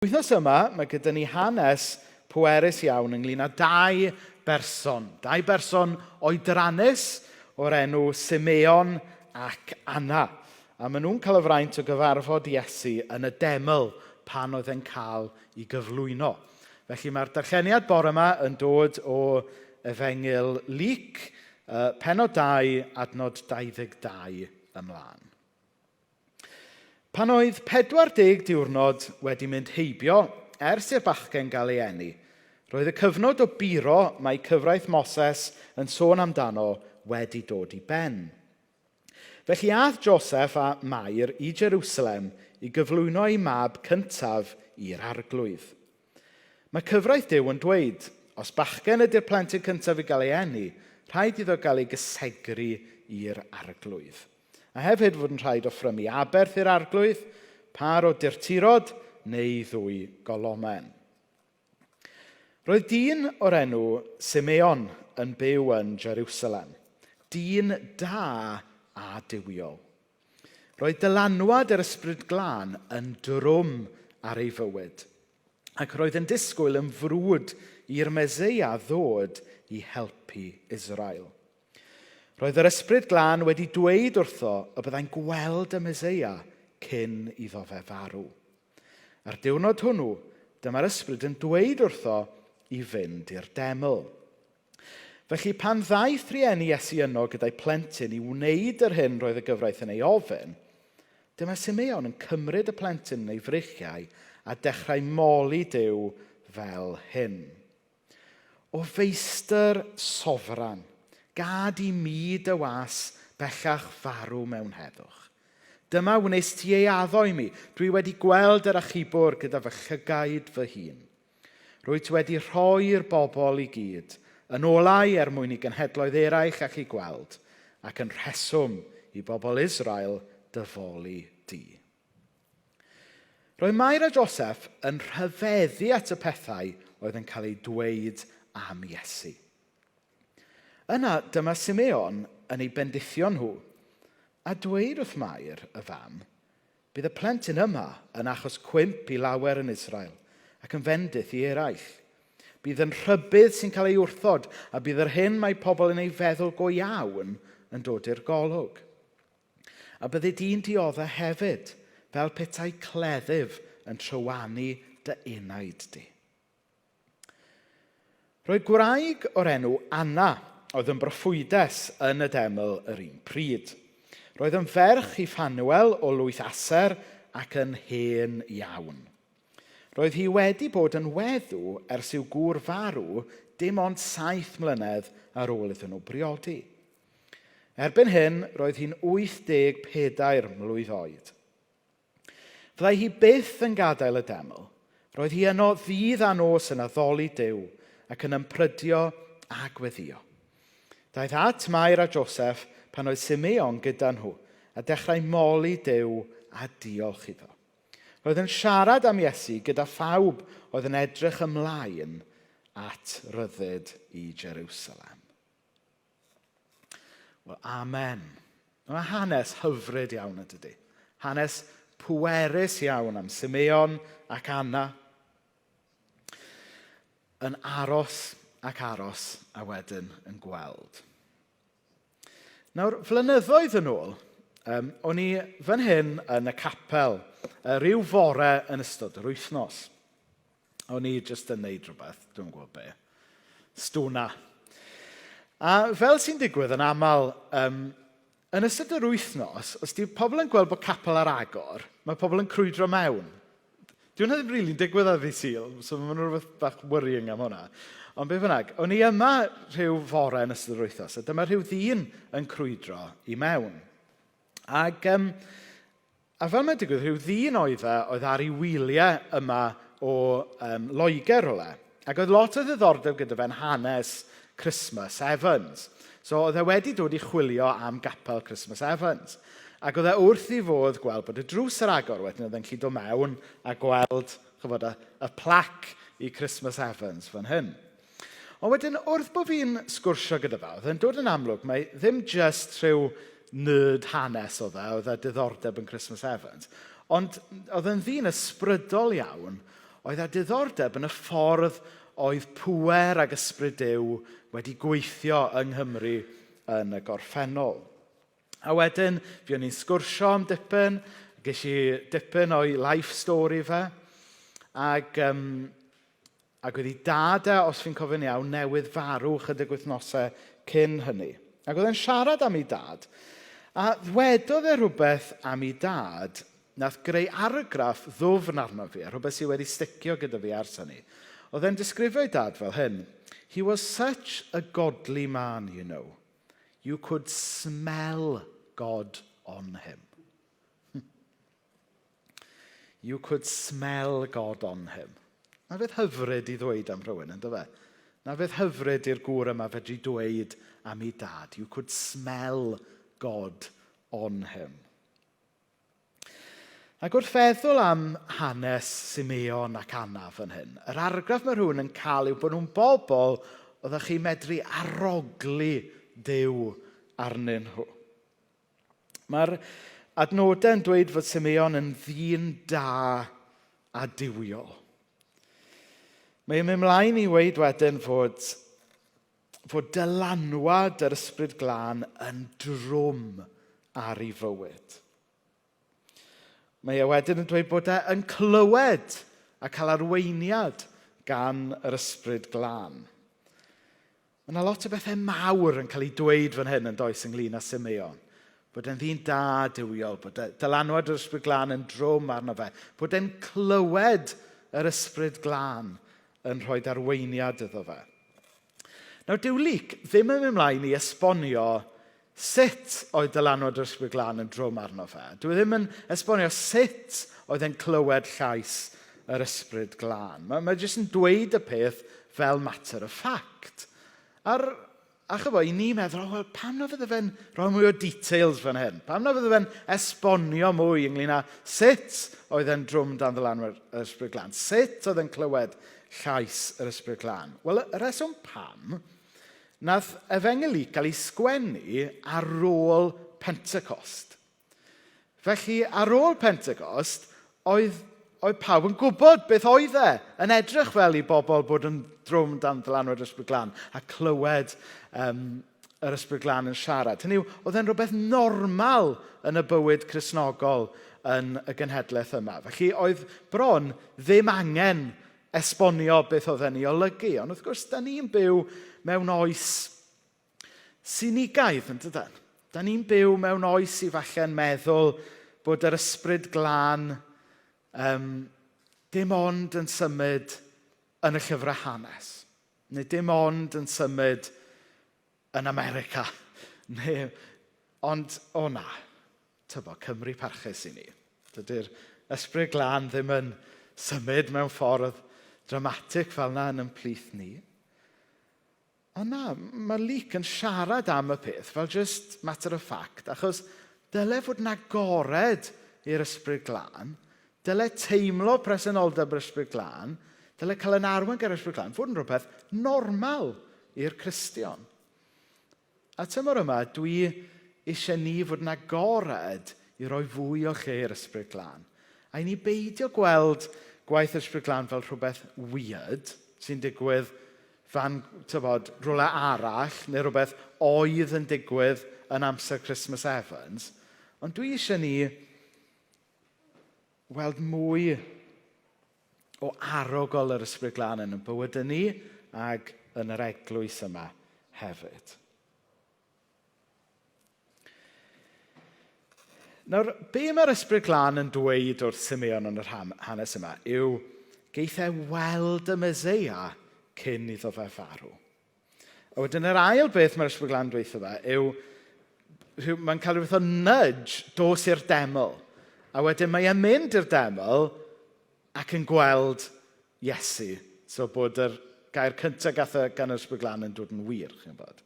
Wythnos yma, mae gyda ni hanes pwerus iawn ynglyn â dau berson. Dau berson oedrannus o'r enw Simeon ac Anna. A maen nhw'n cael y fraint o gyfarfod Iesu yn y deml pan oedd e'n cael ei gyflwyno. Felly mae'r darlleniad bore yma yn dod o Efengyl Luc, pennod 2, adnod 22 ymlaen. Pan oedd 40 diwrnod wedi mynd heibio ers i'r bachgen gael ei eni, roedd y cyfnod o buro mae cyfraith Moses yn sôn amdano wedi dod i ben. Felly aeth Joseph a Mair i Jerusalem i gyflwyno eu mab cyntaf i'r arglwydd. Mae cyfraith Duw yn dweud, os bachgen ydy'r plentyn cyntaf i gael ei eni, rhaid iddo gael ei gysegru i'r arglwydd. A hefyd fod yn rhaid offrymu aberth i'r arglwydd, par o durturod neu ddwy golomen. Roedd dyn o'r enw Simeon yn byw yn Jerusalem. Dyn da a duwiol. Roedd dylanwad yr Ysbryd Glân yn drwm ar ei fywyd, ac roedd yn disgwyl yn frwd i'r Meseia ddod i helpu Israel. Roedd yr Ysbryd Glân wedi dweud wrtho y byddai'n gweld y Meseia cyn iddo fe farw. A'r diwrnod hwnnw, dyma'r Ysbryd yn dweud wrtho i fynd i'r deml. Felly pan ddaeth rhieni Iesu yno gyda'i plentyn i wneud yr hyn roedd y gyfraith yn ei ofyn, dyma Simeon yn cymryd y plentyn yn ei freichiau a dechrau moli Duw fel hyn. O feistr sofran, gad i mi dy was bellach farw mewn heddwch. Dyma wnes ti ei addo i mi. Dwi wedi gweld yr achubwr gyda fy llygaid fy hun. Rwyt wedi rhoi'r bobl i gyd yn olau er mwyn i genhedloedd eraill allu gweld, ac yn rheswm i bobl Israel dyfoli di. Roedd Mair a Joseph yn rhyfeddu at y pethau oedd yn cael eu dweud am Iesu. Yna, dyma Simeon yn eu bendithio nhw a dweud wrth Mair, y fam, bydd y plentyn yma yn achos cwymp i lawer yn Israel ac yn fendith i eraill. Bydd yn rhybudd sy'n cael ei wrthod a bydd yr hyn mae pobl yn ei feddwl go iawn yn dod i'r golwg. A byddi di'n diodde hefyd, fel petai cleddyf yn trywanu dy enaid di. Roedd gwraig o'r enw Anna oedd yn broffwydes yn y deml yr un pryd. Roedd yn ferch i Phanuel o lwyth Aser ac yn hen iawn. Roedd hi wedi bod yn weddw ers i'w gŵr farw dim ond 7 mlynedd ar ôl iddyn nhw briodi. Erbyn hyn, roedd hi'n 84 mlwydd oed. Fyddai hi byth yn gadael y deml. Roedd hi yno ddydd a nos yn addoli Duw ac yn ymprydio a gweddïo. Daeth at Mair a Joseph pan oedd Simeon gyda nhw a dechrau moli Duw a diolch iddo. Roedd yn siarad am Iesu gyda phawb oedd yn edrych ymlaen at ryddid i Jerusalem. Wel, amen. Mae hanes hyfryd iawn yn dydy. Hanes pwerus iawn am Simeon ac Anna yn aros ac aros a wedyn yn gweld. Nawr, flynyddoedd yn ôl, o'n i fan hyn yn y capel, rhyw fore yn ystod yr wythnos. O'n i jyst yn neud rhywbeth, dwi'n gwybod be. Stwna. A fel sy'n digwydd yn aml, yn ystod yr wythnos, os di pobl yn gweld bod capel ar agor, mae pobl yn crwydro mewn. Di hwnna ddim rili'n digwydd ar ddydd Sul, so mae'n rhywbeth bach worrying am hwnna. Ond be bynnag, o'n i yma rhyw fore yn ystod yr wythnos, a dyma rhyw ddyn yn crwydro i mewn. Ac, a fel mae'n digwydd, rhyw ddyn oedd e, oedd ar ei wyliau yma o Loegr rywle. Ac oedd lot o ddiddordeb gyda fe'n hanes Christmas Evans. So oedd e wedi dod i chwilio am gapel Christmas Evans. Ac oedd e wrth ei fodd gweld bod y drws ar agor wedyn oedd e'n gallu dod mewn a gweld chymod, y plac i Christmas Evans fan hyn. Ond wedyn, wrth bod fi'n sgwrsio gyda fe, oedd e'n dod yn amlwg mai ddim jyst rhyw nerd hanes oedd e, oedd e diddordeb yn Christmas Evans, ond oedd e'n ddyn ysbrydol iawn, oedd â diddordeb yn y ffordd oedd pŵer ag ysbryd Duw wedi gweithio yng Nghymru yn y gorffennol. A wedyn, fuon ni'n sgwrsio am dipyn, ges i dipyn o'i life story fe, ac, ac oedd ei dad e, os fi'n cofio'n iawn, newydd farw chydig wythnosau cyn hynny. Ac oedd e'n siarad am ei dad, a ddwedodd e rhywbeth am ei dad nath greu argraff ddwfn arno fi, a rhywbeth sydd wedi sticio gyda fi ers hynny. Oedd e'n disgrifio ei dad fel hyn. "He was such a godly man, you know. You could smell God on him." You could smell God on him. 'Na beth hyfryd i ddweud am rhywun, ynddo fe? 'Na beth hyfryd i'r gŵr yma fedru dweud am ei dad. You could smell God on him. Ac wrth feddwl am hanes Simeon ac Anna fan hyn, yr argraff mae rhywun yn cael yw bod nhw'n bobl oeddech chi'n medru arogli Duw arnyn nhw. Mae'r adnodau yn dweud fod Simeon yn ddyn da a duwiol. Mae'n mynd mlaen i weud wedyn fod dylanwad yr Ysbryd Glân yn drwm ar ei fywyd. Mae e wedyn yn dweud bod e yn clywed a cael arweiniad gan yr Ysbryd Glân. Mae yna lot o bethau mawr yn cael ei dweud fan hyn yn does ynglyn â Simeon. Bod e'n ddyn da duwiol, bod e, dylanwad yr Ysbryd Glân yn drwm arno fe, bod e'n clywed yr Ysbryd Glân yn rhoi arweiniad iddo fe. Nawr, dyw Luc ddim yn mynd ymlaen i esbonio sut oedd dylanwad yr Ysbryd Glân yn drwm arno fe. Dyw e ddim yn esbonio sut oedd e'n clywed llais yr Ysbryd Glân. Mae jyst yn dweud y peth fel matter of fact. A chyfo, i ni meddwl, oh, wel, pam na fydde fe'n rhoi mwy o details fan hyn? Pam na fydde fe'n esbonio mwy ynglyn â sut oedd e'n drwm dan ddylanwad yr Ysbryd Glân? Sut oedd e'n clywed llais yr Ysbryd Glân? Wel, y reswm pam, nath Efengyl Luc gael ei sgwennu ar ôl Pentecost. Felly, ar ôl Pentecost, oedd pawb yn gwybod beth oedd e, yn edrych fel i bobl bod yn drwm dan ddylanwad yr Ysbryd Glân a clywed yr Ysbryd Glân yn siarad. Hynny yw, oedd e'n rhywbeth normal yn y bywyd Cristnogol yn y genhedlaeth yma. Felly, oedd bron ddim angen esbonio beth oedd e'n ei olygu. Ond wrth gwrs, da ni'n byw mewn oes sinigaidd, yn dydan? Da ni'n byw mewn oes i falle'n meddwl bod yr Ysbryd Glân dim ond yn symud yn y llyfrau hanes. Neu dim ond yn symud yn America. Neu, ond, o na, tybo, Cymru parchus i ni. Dydy'r Ysbryd Glân ddim yn symud mewn ffordd dramatic fel yna yn ymplith ni. Ond na, mae Luc yn siarad am y peth fel just matter of fact, achos dyle fod yn agored i'r Ysbryd Glân, dyle teimlo presenoldeb yr Ysbryd Glân, dyle cael yn arwain gyda'r Ysbryd Glân, fod yn rhywbeth normal i'r Cristion. A tymor yma, dwi eisiau ni fod yn agored i roi fwy o lle i'r Ysbryd Glân. A i ni beidio gweld gwaith yr Ysbryd Glân fel rhywbeth weird sy'n digwydd fan, tybod, rhywle arall, neu rhywbeth oedd yn digwydd yn amser Christmas Evans. Ond dwi eisiau ni weld mwy o arogl yr Ysbryd Glân yn y bywyd ni ac yn yr eglwys yma hefyd. Nawr, be mae'r Ysbryd Glân yn dweud wrth Simeon yn yr hanes yma yw geith e weld y Meseia cyn iddo fe farw. A wedyn yr ail beth mae'r Ysbryd Glân yn dweud fe yw mae'n cael rhywbeth o nudge, dos i'r deml. A wedyn mae e'n mynd i'r deml ac yn gweld Iesu. So bod yr gair cyntaf gath e gan yr Ysbryd Glân yn dod yn wir, chi'n bod.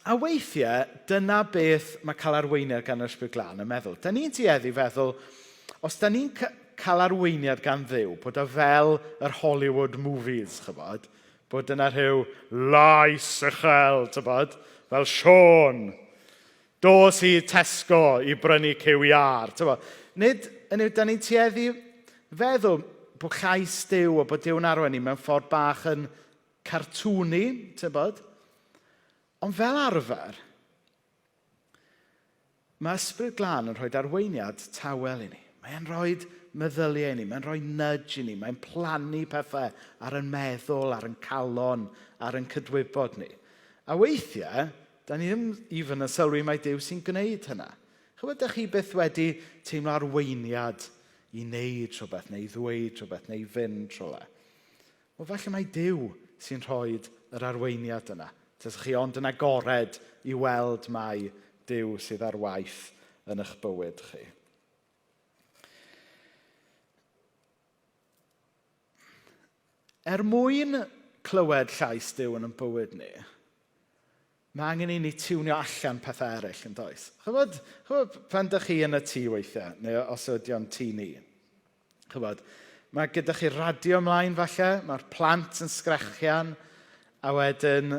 A weithiau, dyna beth mae cael arweiniad gan yr Ysbryd Glân yn meddwl. Da ni'n tueddu feddwl, os da ni'n cael arweiniad gan Dduw, bod o fel yr Hollywood movies, chybod, bod yna rhyw lais uchel, tybod, fel Siôn, dos i Tesco i brynu cyw iâr, tybod. Nid, yn yw, da ni'n tueddu feddwl bod llais Duw a bod Duw'n arwain ni mewn ffordd bach yn cartwni, tybod? Ond fel arfer, mae Ysbryd Glân yn rhoi arweiniad tawel i ni. Mae'n rhoi meddyliau i ni, mae'n rhoi nudge i ni, mae'n plannu pethau ar yn meddwl, ar yn calon, ar yn cydwybod ni. A weithiau, da ni ddim even yn sylwi mai Duw sy'n gwneud hynna. Chybod, ydych chi byth wedi teimlo arweiniad i wneud rhywbeth, neu i ddweud rhywbeth, neu i fynd rhywle? Wel, falle mai Duw sy'n rhoi yr arweiniad yna. Tasech chi ond yn agored i weld mai Duw sydd ar waith yn eich bywyd chi. Er mwyn clywed llais Duw yn ein bywyd ni, mae angen i ni tiwnio allan pethau eraill, yn does? Chybod, chybod pan dych chi yn y tŷ weithiau, neu os ydy o'n tŷ ni, chybod, mae gyda chi radio ymlaen falle, mae'r plant yn sgrechian, a wedyn,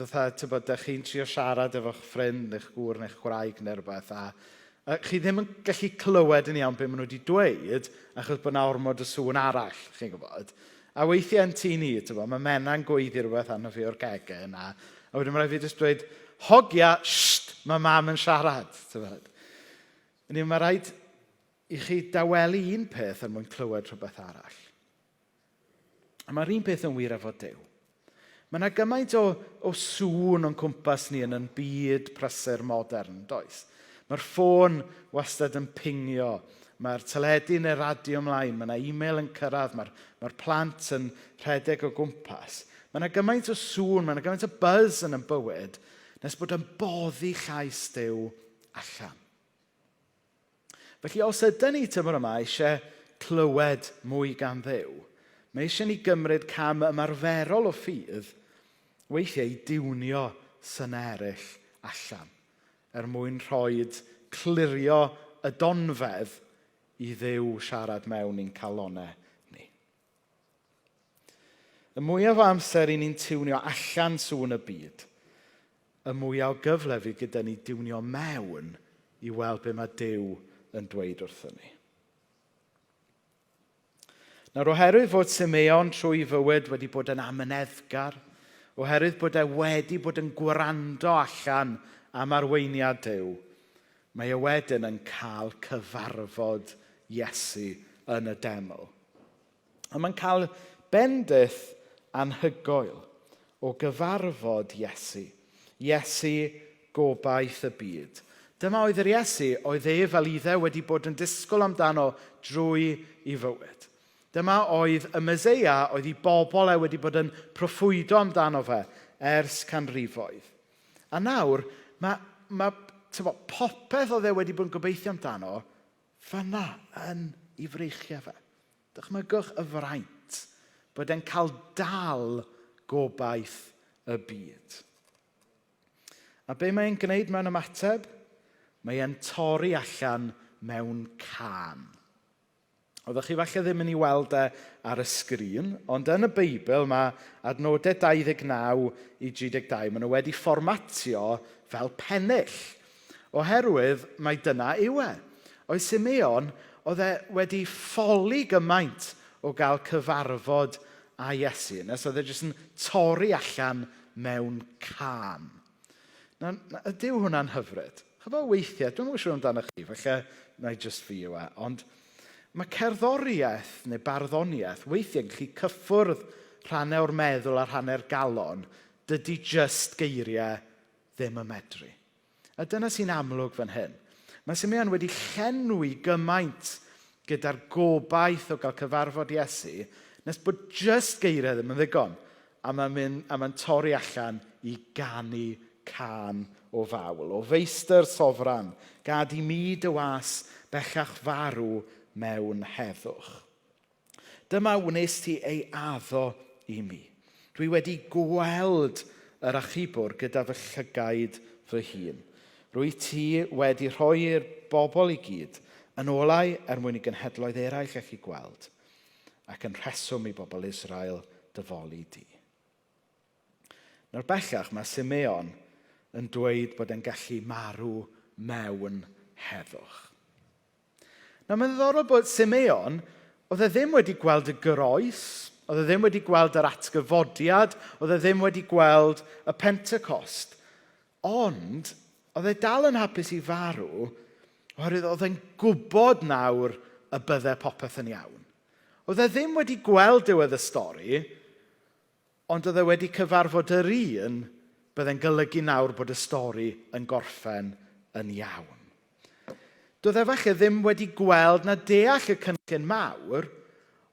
fatha, tybod, dych chi'n trio siarad efo'ch ffrind neu'ch gŵr neu'ch gwraig neu rhywbeth, a, a chi ddim yn gallu clywed yn iawn beth maen nhw wedi dweud, achos bod yna ormod o sŵn arall, chi'n gwybod. A weithiau yn tŷ ni, tybod, mae Mena'n gweiddi rhywbeth arno fi o'r gegin, a, a wedyn mae rhaid fi jyst dweud, hogia, sht, mae mam yn siarad, tybod. Hynny yw, mae rhaid i chi dawelu un peth er mwyn clywed rhywbeth arall. A mae'r un peth yn wir efo Duw. Mae yna gymaint o, o sŵn o'n cwmpas ni yn yn byd prysur modern, does? Mae'r ffôn wastad yn pingio, mae'r teledu neu'r radio ymlaen, mae yna e-mail yn cyrraedd, mae'r mae plant yn rhedeg o gwmpas. Mae yna gymaint o sŵn, mae yna gymaint o buzz yn yn bywyd, nes bod yn boddi llais Duw allan. Felly os ydyn ni tymor yma eisiau clywed mwy gan Dduw, mae eisiau ni gymryd cam ymarferol o ffydd weithiau i diwnio synau eraill allan er mwyn rhoi clirio y donfedd i Dduw siarad mewn i'n calonau ni. Y mwyaf o amser i ni'n tiwnio allan sŵn y byd, y mwyaf o gyfle fydd gyda ni diwnio mewn i weld be mae Duw yn dweud wrthyn ni. Nawr, oherwydd fod Simeon trwy fywyd wedi bod yn amyneddgar, oherwydd bod e wedi bod yn gwrando allan am arweiniad Duw, mae e wedyn yn cael cyfarfod Iesu yn y deml. A mae'n cael bendith anhygoel o gyfarfod Iesu. Iesu gobaith y byd. Dyma oedd yr Iesu oedd e fel Iddew wedi bod yn disgwyl amdano drwy ei fywyd. Dyma oedd y Meseia oedd ei bobl e wedi bod yn proffwydo amdano fe ers canrifoedd. A nawr, mae, mae tyfo, popeth oedd e wedi bod yn gobeithio amdano fanna yn ei freichiau fe. Dychmygwch y fraint bod e'n cael dal gobaith y byd. A be mae'n gwneud mewn ymateb? Mae e'n torri allan mewn cân. Oeddech chi falle ddim yn ei weld e ar y sgrin, ond yn y Beibl mae adnodau 29 i 32, maen nhw wedi fformatio fel pennill. Oherwydd mai dyna yw e. Oedd Simeon, oedd e wedi ffoli gymaint o gael cyfarfod â Iesu, nes oedd e jyst yn torri allan mewn cân. Na, na, ydyw hwnna'n hyfryd? Chyfo weithiau, dwi'm yn siŵr amdano chi, falle na i jyst fi yw e, ond mae cerddoriaeth neu barddoniaeth weithiau yn gallu cyffwrdd rhannau o'r meddwl a rhannau'r galon, dydy jyst geiriau ddim yn medru. A dyna sy'n amlwg fan hyn. Mae Simeon wedi llenwi gymaint gyda'r gobaith o gael cyfarfod Iesu, nes bod jyst geiriau ddim yn ddigon. A mae'n mynd, a mae'n torri allan i ganu cân o fawl. O feistr sofran, gad i mi dy was bellach farw mewn heddwch. Dyma wnes ti ei addo i mi. Dwi wedi gweld yr achubwr gyda fy llygaid fy hun. Rwy ti wedi rhoi i'r bobl i gyd yn olau er mwyn i genhedloedd eraill allu gweld ac yn rheswm i bobl Israel dyfoli di. Nawr bellach mae Simeon yn dweud bod e'n gallu marw mewn heddwch. Nawr, mae'n ddiddorol bod Simeon, oedd e ddim wedi gweld y groes, oedd e ddim wedi gweld yr atgyfodiad, oedd e ddim wedi gweld y Pentecost. Ond, oedd e dal yn hapus i farw, oherwydd oedd e'n gwybod nawr y bydde popeth yn iawn. Oedd e ddim wedi gweld diwedd y stori, ond oedd e wedi cyfarfod yr un bydde'n golygu nawr bod y stori yn gorffen yn iawn. Doedd e falle ddim wedi gweld na deall y cynllun mawr,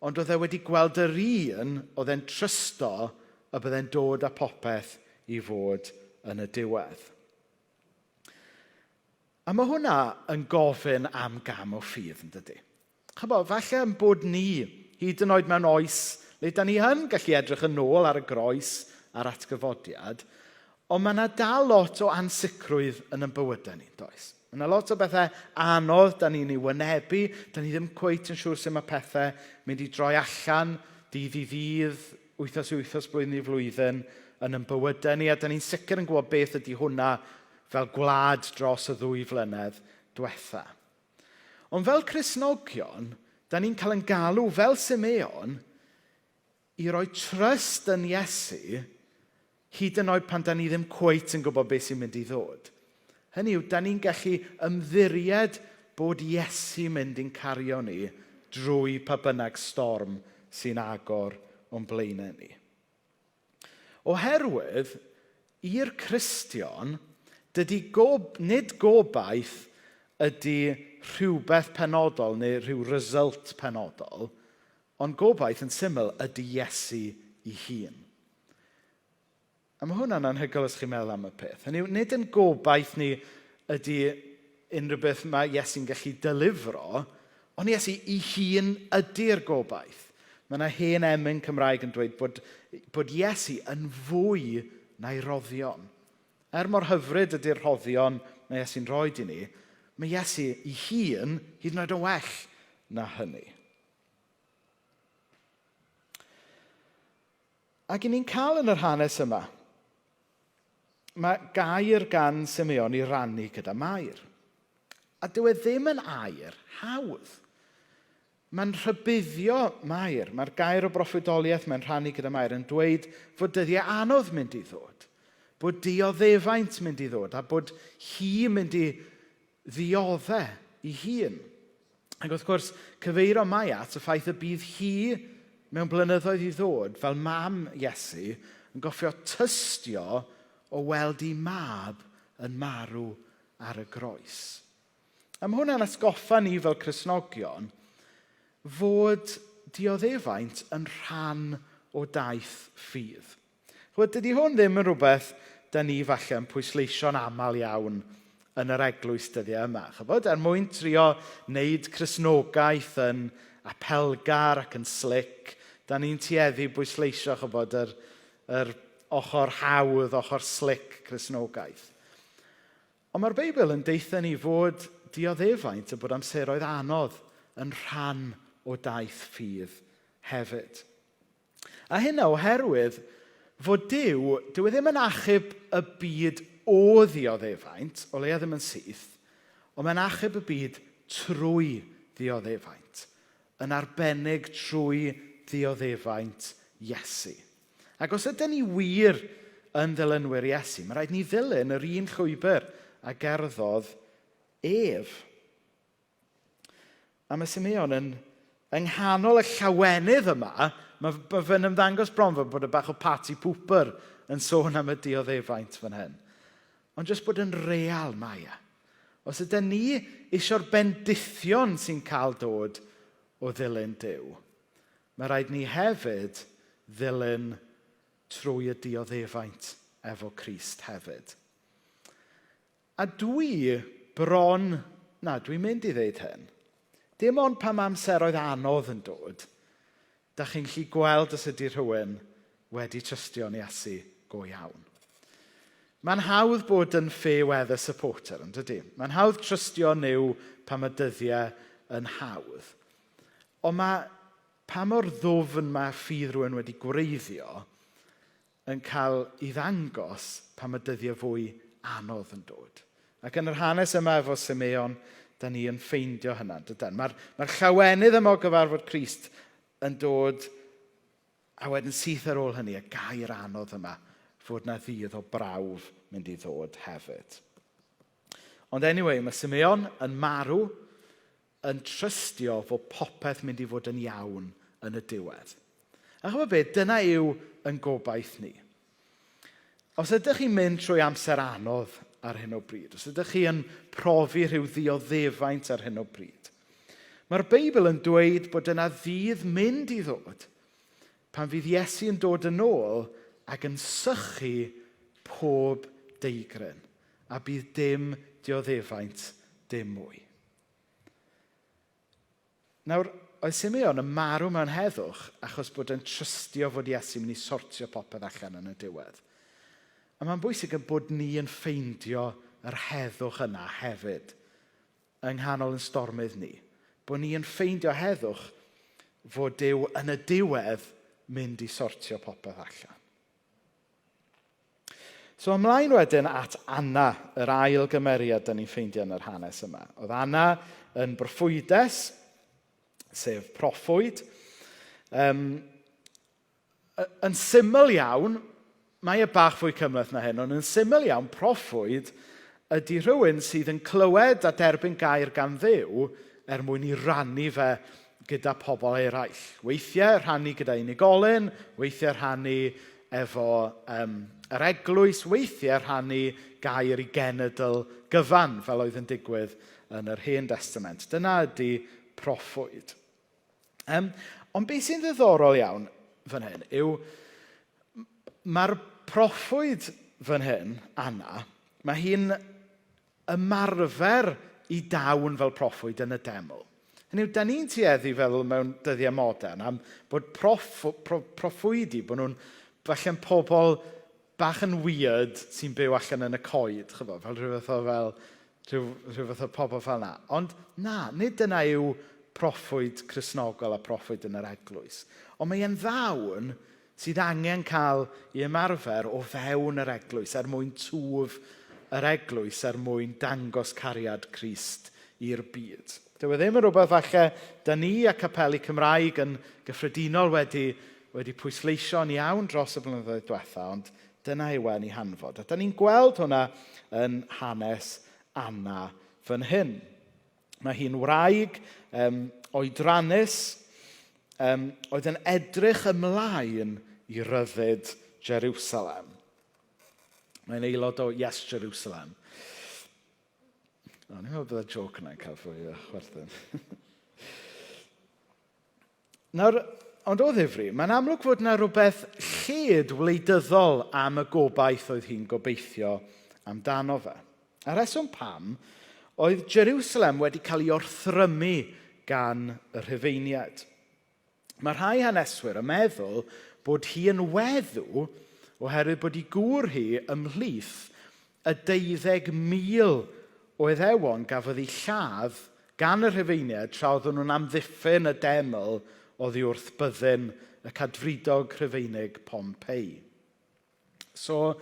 ond oedd e wedi gweld yr un oedd e'n trysto y bydde'n dod â popeth i fod yn y diwedd. A mae hwnna yn gofyn am gam o ffydd, yn dydy? Chybod, falle yn bod ni, hyd yn oed mewn oes le da ni yn gallu edrych yn ôl ar y groes a'r atgyfodiad, ond mae yna dal lot o ansicrwydd yn ein bywydau ni, does? Mae yna lot o bethau anodd da ni'n ei wynebu, da ni ddim cweit yn siŵr sut mae pethau mynd i droi allan dydd i ddydd, wythnos i wythnos, blwyddyn i flwyddyn yn ein bywydau ni, a da ni'n sicr yn gwybod beth ydy hwnna fel gwlad dros y ddwy flynedd diwetha. Ond fel Cristnogion, da ni'n cael ein galw fel Simeon i roi trust yn Iesu hyd yn oed pan da ni ddim cweit yn gwybod beth sy'n mynd i ddod. Hynny yw, da ni'n gallu ymddiried bod Iesu mynd i'n cario ni drwy pa bynnag storm sy'n agor o'n blaenau ni. Oherwydd, i'r Cristion, dydy gob, nid gobaith ydy rhywbeth penodol neu rhyw result penodol, ond gobaith yn syml ydy Iesu ei hun. A mae hwnna'n anhygoel os chi'n meddwl am y peth. Hynny yw, nid yn gobaith ni ydy unrhyw beth mae Iesu'n gallu delifro, ond Iesu ei hun ydy'r gobaith. Mae yna hen emyn Cymraeg yn dweud bod, bod Iesu yn fwy na'i roddion. Er mor hyfryd ydy'r rhoddion mae Iesu'n rhoi i ni, mae Iesu ei hun hyd yn oed yn well na hynny. Ac i ni'n cael yn yr hanes yma, mae gair gan Simeon i rannu gyda Mair. A dyw e ddim yn air hawdd. Mae'n rhybuddio Mair. Mae'r gair o broffwydoliaeth mae'n rhannu gyda Mair yn dweud fod dyddiau anodd mynd i ddod. Bod dioddefaint mynd i ddod a bod hi mynd i ddioddau ei hun. Ac wrth gwrs, cyfeirio mae at y ffaith y bydd hi mewn blynyddoedd i ddod, fel mam Iesu, yn goffio tystio o weld ei mab yn marw ar y groes. A mae hwnna'n atgoffa ni fel Cristnogion fod dioddefaint yn rhan o daith ffydd. Chymod, dydy hwn ddim yn rhywbeth da ni falle yn pwysleisio'n aml iawn yn yr eglwys dyddiau yma. Chybod, er mwyn trio wneud Cristnogaeth yn apelgar ac yn slick, da ni'n tueddu bwysleisio chybod, yr, yr ochr hawdd, ochr slick Cristnogaeth. Ond mae'r Beibl yn deutha ni fod dioddefaint a bod amseroedd anodd yn rhan o daith ffydd hefyd. A hynna oherwydd fod Duw, dyw e ddim yn achub y byd o ddioddefaint, o leia ddim yn syth, ond mae'n achub y byd trwy ddioddefaint, yn arbennig trwy ddioddefaint Iesu. Ac os ydyn ni wir yn ddilynwyr Iesu, mae rhaid ni ddilyn yr un llwybr a gerddodd ef. A mae Simeon yn, yng nghanol y llawenydd yma, mae, mae fe'n ymddangos bron fel bod y bach o party pooper yn sôn am y dioddefaint fan hyn. Ond jyst bod yn real mae e. Os ydyn ni eisiau'r bendithion sy'n cael dod o ddilyn Duw, mae rhaid ni hefyd ddilyn trwy y dioddefaint efo Crist hefyd. A dwi bron, na, dwi'n mynd i ddeud hyn, dim ond pan mae amseroedd anodd yn dod, da chi'n gallu gweld os ydy rhywun wedi trystio'n Iesu go iawn. Mae'n hawdd bod yn fair weather supporter, yn dydy? Mae'n hawdd trystio Nuw pan mae dyddiau yn hawdd. Ond mae pa mor ddwfn mae ffydd rhywun wedi gwreiddio yn cael ei ddangos pan mae dyddiau fwy anodd yn dod. Ac yn yr hanes yma efo Simeon, da ni yn ffeindio hynna, dydan? Mae'r mae llawenydd yma o gyfarfod Crist yn dod, a wedyn syth ar ôl hynny, y gair anodd yma, fod na ddydd o brawf mynd i ddod hefyd. Ond anyway, mae Simeon yn marw yn trystio fod popeth mynd i fod yn iawn yn y diwedd. A chymod beth, dyna yw yn gobaith ni. Os ydych chi'n mynd trwy amser anodd ar hyn o bryd, os ydych chi yn profi rhyw ddioddefaint ar hyn o bryd, mae'r Beibl yn dweud bod yna ddydd mynd i ddod pan fydd Iesu yn dod yn ôl ac yn sychu pob deigryn a bydd dim dioddefaint dim mwy. Nawr, oedd Simeon yn marw mewn heddwch achos bod e'n trystio fod Iesu'n mynd i sortio popeth allan yn y diwedd. A mae'n bwysig y bod ni yn ffeindio yr heddwch yna hefyd yng nghanol yn stormydd ni. Bod ni yn ffeindio heddwch fod Duw yn y diwedd mynd i sortio popeth allan. So ymlaen wedyn at Anna, yr ail gymeriad da ni'n ffeindio yn yr hanes yma. Oedd Anna yn broffwydes, sef proffwyd. Um, yn syml iawn, mae e bach fwy cymhleth na hyn, ond yn syml iawn, proffwyd ydy rhywun sydd yn clywed a derbyn gair gan Dduw er mwyn i rannu fe gyda pobl eraill. Weithiau rhannu gyda unigolyn, weithiau rhannu efo um, yr eglwys, weithiau rhannu gair i genedl gyfan, fel oedd yn digwydd yn yr Hen Testament. Dyna ydy proffwyd. Um, ond beth sy'n ddiddorol iawn fan hyn yw mae'r proffwyd fan hyn, Anna, mae hi'n ymarfer i dawn fel proffwyd yn y deml. Hynny yw, da ni'n tueddu feddwl mewn dyddiau modern am bod proff, pro, proffwydi, bod nhw'n falle'n pobl bach yn weird sy'n byw allan yn y coed, chyfo, fel rhyw fath o fel, rhyw, rhyw fath o pobl fel yna. Ond na, nid dyna yw proffwyd Cristnogol a proffwyd yn yr eglwys. Ond mae e'n ddawn sydd angen cael ei ymarfer o fewn yr eglwys er mwyn twf yr eglwys, er mwyn dangos cariad Crist i'r byd. Dyw e ddim yn rhywbeth falle da ni a capeli Cymraeg yn gyffredinol wedi, wedi pwysleisio'n iawn dros y blynyddoedd diwetha, ond dyna yw e'n ei hanfod. A da ni'n gweld hwnna yn hanes Anna fan hyn. Mae hi'n wraig um, oedrannus um, oedd yn edrych ymlaen i ryddid Jerusalem. Mae'n aelod o Yes Jerusalem. O, ni'n meddwl bydd y joc yna'n cael fwy o chwerthin. Nawr, ond o ddifri, mae'n amlwg fod yna rhywbeth lled wleidyddol am y gobaith oedd hi'n gobeithio amdano fe. A reswm pam oedd Jerusalem wedi cael ei orthrymu gan y Rhufeiniaid. Mae rhai haneswyr yn meddwl bod hi yn weddw oherwydd bod ei gŵr hi ymhlith y 12,000 o Iddewon gafodd eu lladd gan y Rhufeiniaid tra oedden nhw'n amddiffyn y deml oddi wrth byddin y cadfridog Rhufeinig Pompei. So,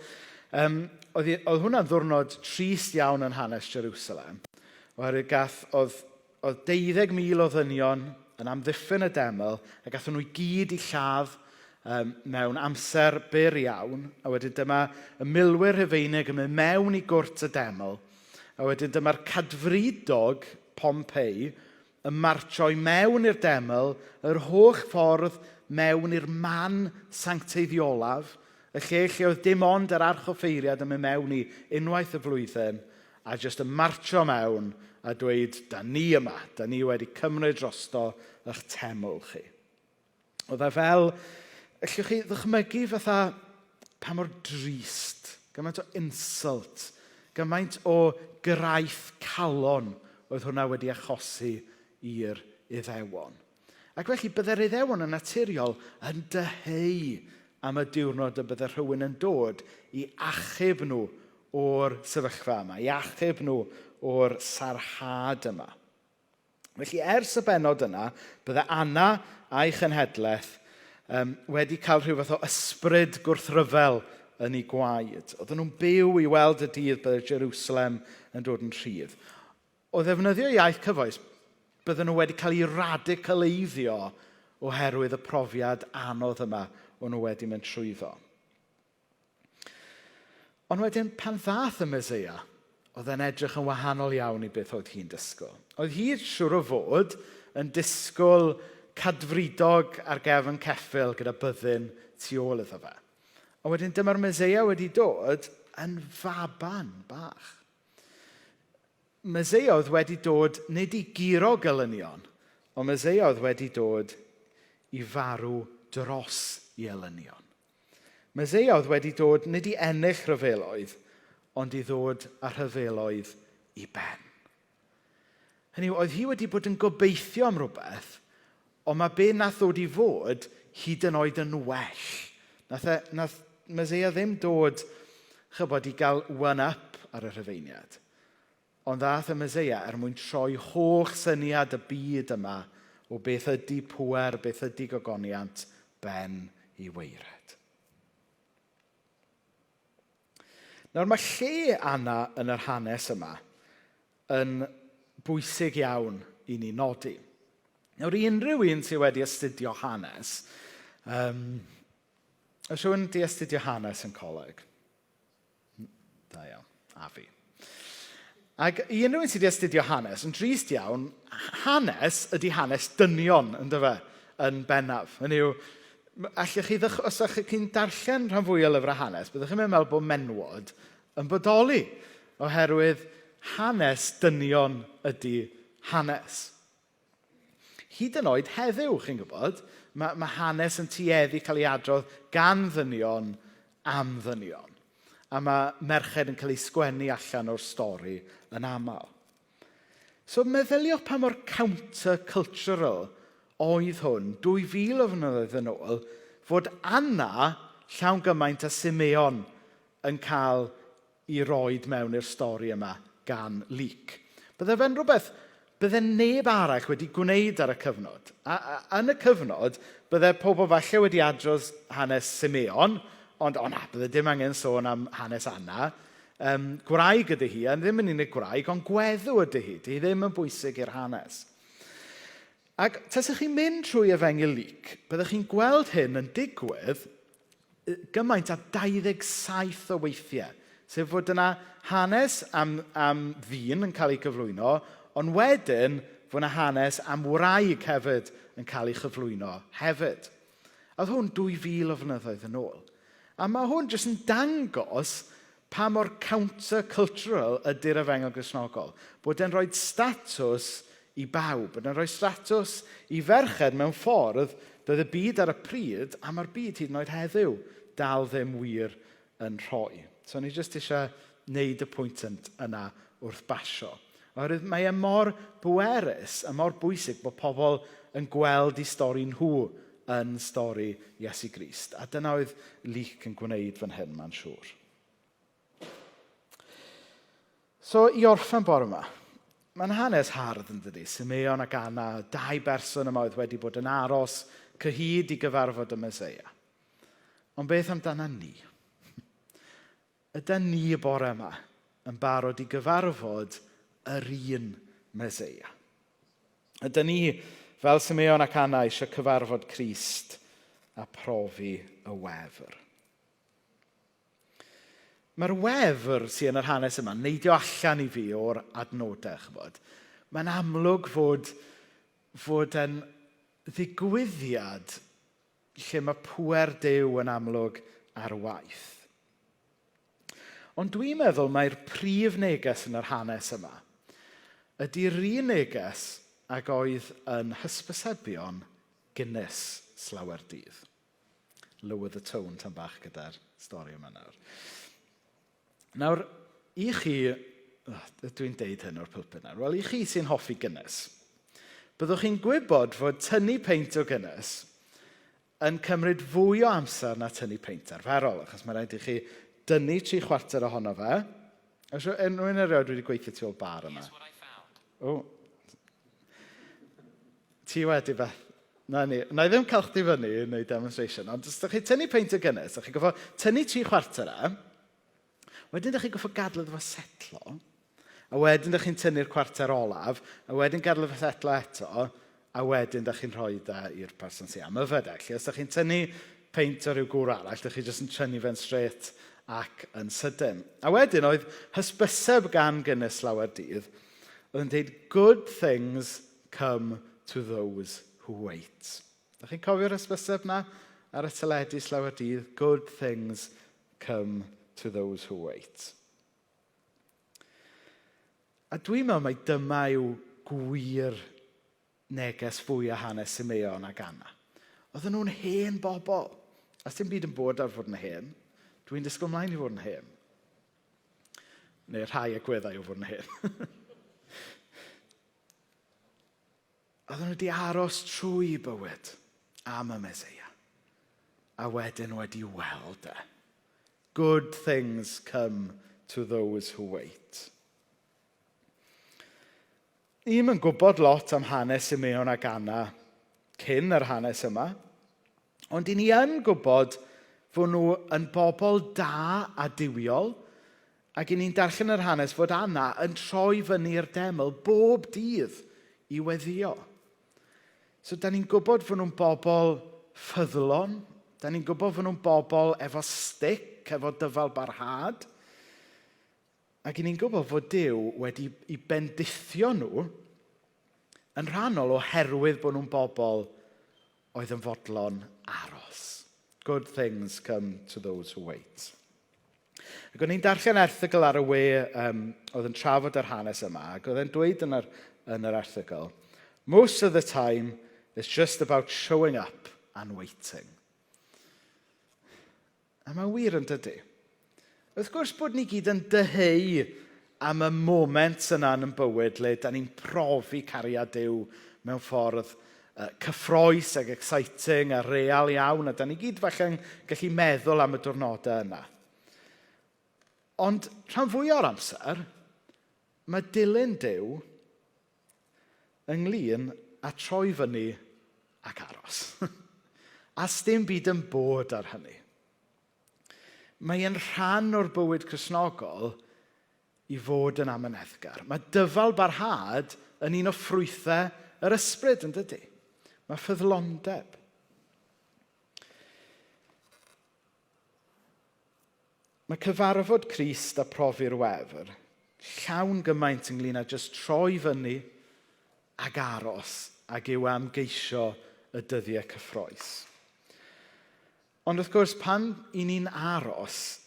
um, oedd, oedd hwnna'n ddwrnod trist iawn yn hanes Jerusalem, oherwydd gath, oedd, oedd 12,000 o ddynion yn amddiffyn y deml, a gathon nhw i gyd i lladd um, mewn amser byr iawn, a wedyn dyma y milwyr Rhufeinig yn mynd mewn i gwrt y deml, a wedyn dyma'r cadfridog Pompei yn martio i mewn i'r deml yr holl ffordd mewn i'r man sancteiddiolaf, y lle lle oedd dim ond yr archoffeiriad yn mynd mewn i unwaith y flwyddyn, a jyst yn martio mewn a dweud, da ni yma, da ni wedi cymryd drosto eich teml chi. Oedd e fel, allwch chi ddychmygu fatha pa mor drist, gymaint o insult, gymaint o graith calon oedd hwnna wedi achosi i'r Iddewon. Ac felly byddai'r Iddewon yn naturiol yn dyheu am y diwrnod y bydde rhywun yn dod i achub nhw o'r sefyllfa yma, i achub nhw o'r sarhad yma. Felly ers y bennod yna, bydde Anna a'i chenhedlaeth um, wedi cael rhyw fath o ysbryd gwrthryfel yn ei gwaed. Oedden nhw'n byw i weld y dydd bydde Jerusalem yn dod yn rhydd. O ddefnyddio iaith cyfoes, bydden nhw wedi cael eu radicaleiddio oherwydd y profiad anodd yma o'n nhw wedi mynd trwyddo. Ond wedyn, pan ddaeth y Meseia, oedd e'n edrych yn wahanol iawn i beth oedd hi'n disgwyl. Oedd hi, siŵr o fod, yn disgwyl cadfridog ar gefn ceffyl gyda byddin tu ôl iddo fe. A wedyn dyma'r Meseia wedi dod yn faban bach. Meseia oedd wedi dod nid i guro gelynion, ond Meseia oedd wedi dod i farw dros i elynion. Meseia oedd wedi dod nid i ennill rhyfeloedd, ond i ddod â rhyfeloedd i ben. Hynny yw, oedd hi wedi bod yn gobeithio am rhywbeth, ond mae be nath ddod i fod hyd yn oed yn well. Nath, e, nath Meseia ddim dod, chybod, i gael one-up ar y Rhufeiniad. Ond ddaeth y Meseia er mwyn troi holl syniad y byd yma o beth ydy pŵer, beth ydy gogoniant, ben i waered. Nawr mae lle Anna yn yr hanes yma yn bwysig iawn i ni nodi. Nawr i unrhyw un sydd wedi astudio hanes, um, oes rhywun wedi astudio hanes yn coleg? Da iawn, a fi. Ac i unrhyw un sydd wedi astudio hanes, yn drist iawn, hanes ydy hanes dynion, ynddo fe, yn bennaf. Hynny yw, allech chi ddych- os ydych chi'n darllen rhan fwy o lyfrau hanes, byddwch chi'n meddwl bod menwod yn bodoli, oherwydd hanes dynion ydy hanes. Hyd yn oed heddiw, chi'n gwybod, mae, mae hanes yn tueddu cael ei adrodd gan ddynion am ddynion. A mae merched yn cael eu sgwennu allan o'r stori yn aml. So meddyliwch pa mor counter-cultural oedd hwn 2000 o flynyddoedd yn ôl fod Anna llawn gymaint â Simeon yn cael i roed mewn i'r stori yma gan Luc. Bydde fe'n rhywbeth bydde neb arall wedi gwneud ar y cyfnod. A, a, yn y cyfnod, bydde pobl falle wedi adrodd hanes Simeon, ond o na, bydde dim angen sôn am hanes Anna. Um, gwraig ydy hi, a ddim yn unig gwraig, ond gweddw ydy hi. Di hi ddim yn bwysig i'r hanes. Ac tasech chi'n mynd trwy Efengyl Luc, byddech chi'n gweld hyn yn digwydd gymaint â 27 o weithiau. Sef fod yna hanes am, am ddyn yn cael ei gyflwyno, ond wedyn fod yna hanes am wraig hefyd yn cael ei chyflwyno hefyd. A oedd hwn 2000 o flynyddoedd yn ôl. A mae hwn jyst yn dangos pa mor counter-cultural ydy'r Efengyl Gristnogol. Bod e'n rhoi statws i bawb, bod e'n rhoi statws i ferched mewn ffordd doedd y byd ar y pryd, a mae'r byd hyd yn oed heddiw, dal ddim wir yn rhoi. So ni jyst eisiau wneud y pwynt yna wrth basio. Oherwydd mae e mor bwerus a mor bwysig bod pobl yn gweld eu stori nhw yn stori Iesu Grist. A dyna oedd Luc yn gwneud fan hyn, mae'n siŵr. So, i orffen bore yma, mae'n hanes hardd yn dydy. Simeon ac Anna, dau berson yma oedd wedi bod yn aros cyhyd i gyfarfod y Meseia. Ond beth amdana ni? Ydy ni y bore yma yn barod i gyfarfod yr un Meseia? Ydy ni, fel Simeon ac Anna, eisiau cyfarfod Crist a profi y wefr? Mae'r wefr sydd yn yr hanes yma neidio allan i fi o'r adnodau, chybod. Mae'n amlwg fod, fod e'n ddigwyddiad lle mae pŵer Duw yn amlwg ar waith. Ond dwi'n meddwl mai'r prif neges yn yr hanes yma ydy'r un neges ag oedd yn hysbysebion Guinness slawer dydd. Lower the tone tan bach gyda'r stori yma nawr. Nawr, i chi, oh, dwi'n deud hyn o'r pulpit nawr, wel i chi sy'n hoffi Guinness, byddwch chi'n gwybod fod tynnu peint o Guinness yn cymryd fwy o amser na tynnu peint arferol, achos mae rhaid i chi dynnu tri chwarter ohono fe. Oes unrhyw un erioed wedi gweithio tu ôl bar yma? O, Ti wedi, Beth. Na ni. Na i ddim cael chdi fyny i wneud demonstration, ond os ydych chi tynnu peint o Guinness, ydych chi'n gofio tynnu tri chwarter e, wedyn ydych chi'n gofio gadw iddo fo setlo, A wedyn dych chi'n tynnu'r cwarter olaf, a wedyn gadael i fe setlo eto, a wedyn dych chi'n rhoi e i'r person sy'n am yfed e. Felly os dych chi'n tynnu peint o ryw gŵr arall, dych chi jyst yn tynnu fe'n straight ac yn sydyn. A wedyn oedd hysbyseb gan Guinness lawer dydd, oedd yn dweud, "Good things come to those who wait." Dych chi'n cofio'r hysbyseb na ar y teledu slawer dydd? "Good things come to those who wait." A dwi'n meddwl mai dyma yw gwir neges fwy o hanes Simeon ac Anna. Oedden nhw'n hen bobl. A 'sdim byd yn bod ar fod yn hen. Dwi'n disgwyl mlaen i fod yn hen. Neu rhai agweddau o fod yn hen. Oedden nhw wedi aros trwy bywyd am y Meseia. A wedyn wedi weld e. "Good things come to those who wait." Ni'm yn gwybod lot am hanes Simeon ac Anna cyn yr hanes yma, ond i ni yn gwybod fod nhw yn bobl da a duwiol, ac i ni'n darllen yr hanes fod Anna yn troi fyny i'r deml bob dydd i weddio. So, da ni'n gwybod fod nhw'n bobl ffyddlon, da ni'n gwybod fod nhw'n bobl efo stick, efo dyfal barhad, ac i ni'n gwybod fod Duw wedi i bendithio nhw yn rhannol oherwydd bod nhw'n bobl oedd yn fodlon aros. "Good things come to those who wait." Ac o'n i'n darllen erthygl ar y we oedd yn trafod yr hanes yma, ac oedd e'n dweud yn yr erthygl, "Most of the time, it's just about showing up and waiting." A mae'n wir, yn dydy? Wrth gwrs bod ni gyd yn dyheu am y moment yna yn bywyd le da ni'n profi cariad Duw mewn ffordd cyffrous ac exciting a real iawn, a da ni gyd falle'n gallu meddwl am y diwrnodau yna. Ond rhan fwy o'r amser, mae dilyn Duw ynglyn â troi fyny ac aros. A sdim byd yn bod ar hynny. Mae e'n rhan o'r bywyd Cristnogol i fod yn amyneddgar. Mae dyfal barhad yn un o ffrwythau yr ysbryd, yn dydy? Mae ffyddlondeb. Mae cyfarfod Crist a profi'r wefr llawn gymaint ynglyn â jyst troi fyny ag aros ag yw am geisio y dyddiau cyffrous. Ond wrth gwrs, pan i ni'n aros,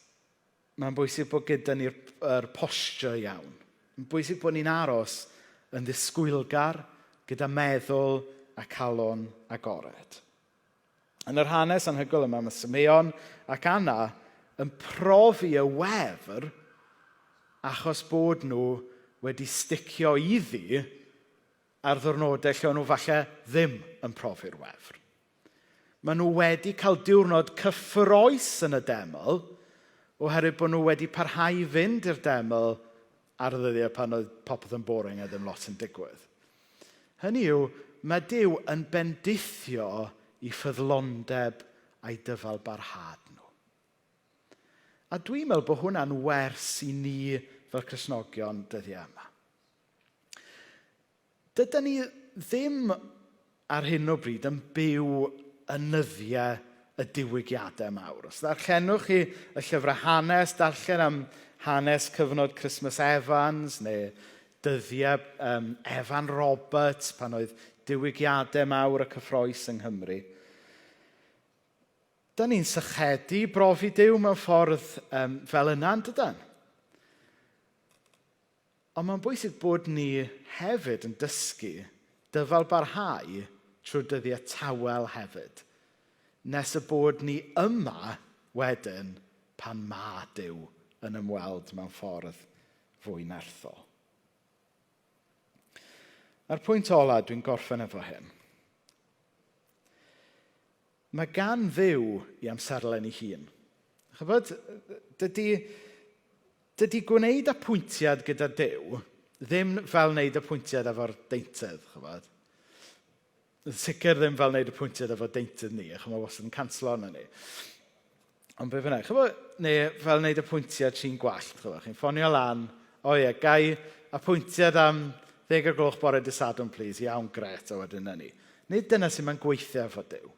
mae'n bwysig bod gyda ni'r yr posture iawn. Mae'n bwysig bod ni'n aros yn ddisgwylgar gyda meddwl a calon agored. Yn yr hanes anhygoel yma, mae Simeon ac Anna yn profi y wefr achos bod nhw wedi sticio iddi ar ddwrnodau lle o'n nhw falle ddim yn profi'r wefr. Maen nhw wedi cael diwrnod cyffrous yn y deml oherwydd bod nhw wedi parhau i fynd i'r deml ar y ddyddiau pan oedd popeth yn boring a ddim lot yn digwydd. Hynny yw, mae Duw yn bendithio i ffyddlondeb a'i dyfal barhad nhw. A dwi'n meddwl bod hwnna'n wers i ni fel Cristnogion dyddiau yma. Dydan ni ddim ar hyn o bryd yn byw yn nyddiau y diwygiadau mawr. Os ddarllenwch chi y llyfrau hanes, darllen am hanes cyfnod Christmas Evans neu dyddiau Evan Roberts pan oedd diwygiadau mawr y cyffrous yng Nghymru. Da ni'n sychedu brofi Duw mewn ffordd fel yna, yn dydan? Ond mae'n bwysig bod ni hefyd yn dysgu dyfal barhau trwy dyddiau tawel hefyd. Nes y bod ni yma wedyn pan ma Duw yn ymweld mewn ffordd fwy nerthol. A'r pwynt ola, dwi'n gorffen efo hyn. Mae gan Dduw i amserlen ei hun. Chybod, dydy gwneud apwyntiad gyda Duw ddim fel wneud apwyntiad efo'r deintydd, chybod. Yn sicr ddim fel wneud apwyntiad efo deintydd ni, achos mae wastad yn canslo arno ni. Ond be bynnag, chybod, neu fel wneud apwyntiad trin gwallt, chybod, chi'n ffonio lan, "O ie, gai apwyntiad am ddeg o'r gloch bore dy Sadwrn, please. Iawn, gret, a wedyn na ni. Nid dyna sy'n mae'n gweithio efo Duw.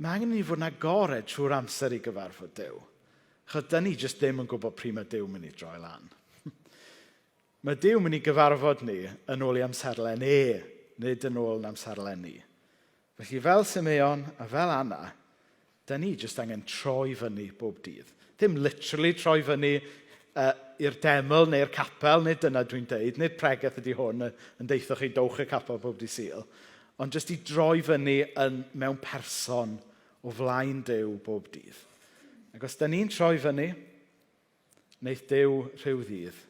Mae angen i ni fod yn agored trwy'r amser i gyfarfod Duw. Chos da ni jyst ddim yn gwybod pryd mae Duw mynd i droi lan. Mae Duw mynd i gyfarfod ni yn ôl i amserlen e, nid yn ôl yn amserlen ni. Felly fel Simeon a fel Anna, da ni jyst angen troi fyny bob dydd. Ddim literally troi fyny i'r deml neu'r capel, nid dyna dwi'n deud, nid pregeth ydy hwn yn deithoch chi dowch y capel bob dydd Sul, ond jyst i droi fyny yn, mewn person o flaen Duw bob dydd. Ac os da ni'n troi fyny, wneith Duw rhyw ddydd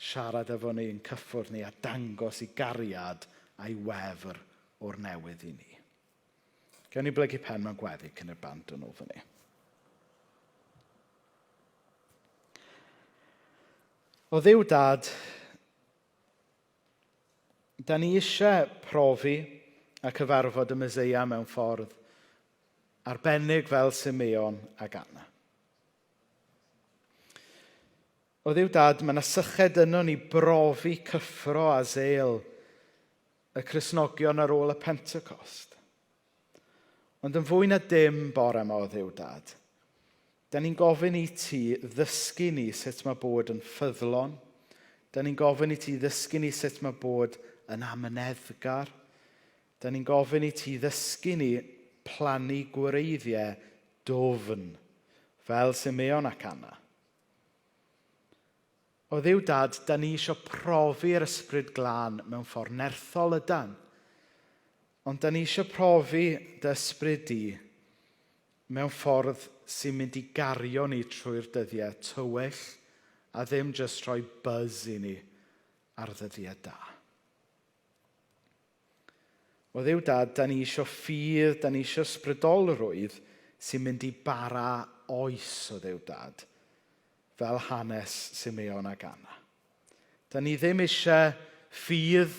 siarad efo ni, yn cyffwrdd ni a dangos i gariad a'i wefr o'r newydd i ni. Gawn ni blygu pen mewn gweddi cyn i'r band dod nôl fyny. O Dduw Dad, da ni eisiau profi a cyfarfod y Meseia mewn ffordd arbennig fel Simeon ac Anna. O Dduw Dad, mae yna syched yno ni brofi cyffro a zel y Cristnogion ar ôl y Pentecost. Ond yn fwy na dim bore yma o Dduw Dad, da ni'n gofyn i ti ddysgu ni sut mae bod yn ffyddlon. Da ni'n gofyn i ti ddysgu ni sut mae bod yn amyneddgar. Da ni'n gofyn i ti ddysgu ni plannu gwreiddiau dwfn, fel Simeon ac Anna. O Dduw Dad, da ni eisiau profi'r ysbryd glân mewn ffordd nerthol ydan. Ond da ni eisiau profi dy ysbryd di mewn ffordd sy'n mynd i gario ni trwy'r dyddiau tywyll a ddim jyst rhoi buzz i ni ar ddyddiau da. O Dduw Dad, da ni eisiau ffydd, da ni eisiau ysbrydolrwydd sy'n mynd i bara oes o Dduw Dad, fel hanes Simeon ac Anna. Da ni ddim eisiau ffydd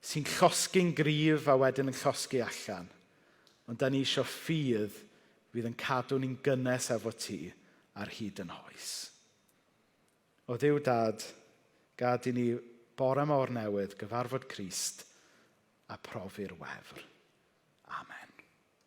sy'n llosgi'n gryf a wedyn yn llosgi allan. Ond da ni eisiau ffydd fydd yn cadw ni'n gynnes efo ti ar hyd yn hoes. O Dduw Dad, gad i ni bore yma o'r newydd gyfarfod Crist a profi'r wefr. Amen.